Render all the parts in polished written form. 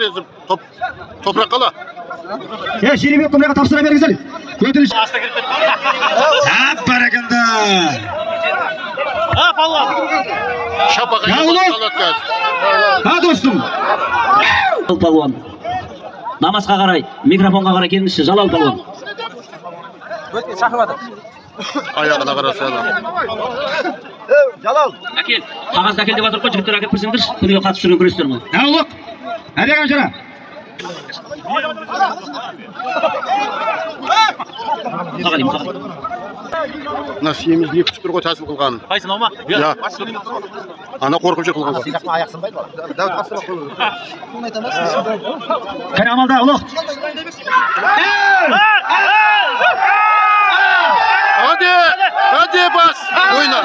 енді топырақ қала. Е, Шеребек құмыраға тапсыра беріңіздер. Өтініш. Ап, баракалда. Шапаға Ya келіп ulan! Қалады қазір. Ha dostum. Палуан. Намасқа қарай, микрофонға қарай келіңізші, Жалал палуан. Аяғына қараса да. Әкел, қағазды әкел деп жатыр ғой, жігіттер, әкеліп берсеңдерші, күніге қатысып жүрген күрестер ғой. Ya uluk. Hadi qanшара. Мұқағали, Мұқағали. Мына семіз не күтіп тұр ғой тәсіл қылғанын. Қайсы, мынау ма? Я. Ана қорқып жүр қылғанға. Кәне, амалда, ұлық. Hadi, hadi бас, ойна.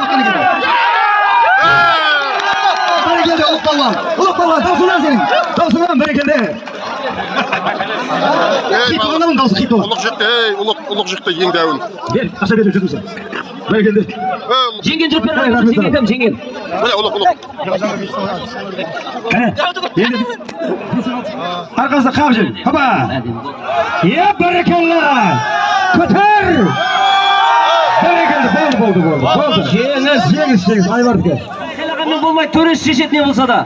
Бәрекелді, ұлық балуан. Ұлық балуан, даусыңнан сенің. Даусыңнан, бәрекелді. Ей, Хит болған оның даусы, хит болған. Ұлық жықты, ей, ұлық, ұлық жықты ең дәуін. Бер, ақша беріп жүрмісің. Бәрекелді. Ей, ұлық, Жеңген жүріп бер, жеңген кім, жеңген? Міне, ұлық, ұлық. Кәне, енді арқасында қап жүр. Хапа. Е, бәрекелді. Көтер. Бәрекелді, болды, болды, болды. Болды. Жеңіс. Жеңіс, жеңіс, Айбардікі. Айқайлағанмен болмайды, төреші шешеді не болса да.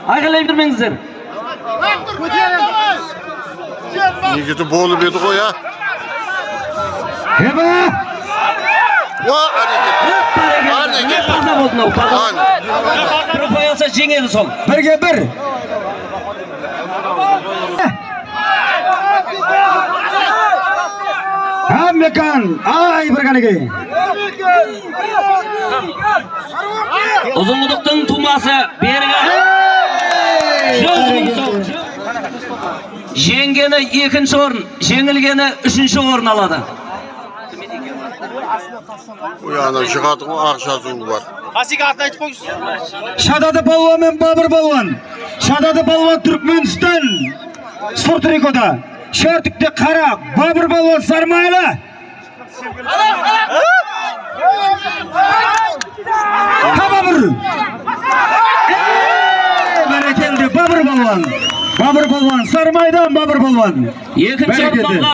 Айқайлай бермеңіздер. Негізі болып еді ғой, а? Еба! Уа, әрекет. Әрекет. Таза болды мынау, таза. Әне. Бір ұпай алса, жеңеді сол. Бірге бір. Мекан, ай, бір қанеке. Ұзынқұдықтың тумасы бергі 100 000 сом. Жеңгені екінші орын, жеңілгені үшінші орын алады. Ой, ана жығады ғой, ақ жазуы бар. Асик, атын айтып қойыңызшы. Шадады балуан мен Бабыр балуан. Шадады балуан Түркменстан. Сұр трикода. Шөртікте қара. Бабыр балуан Сармайлы. Ха, Бабыр. Ей, бәрекелді, Бабыр балуан. Бабыр балуан, Сармайдан Бабыр балуан. Екінші орын Бәрекелді. алған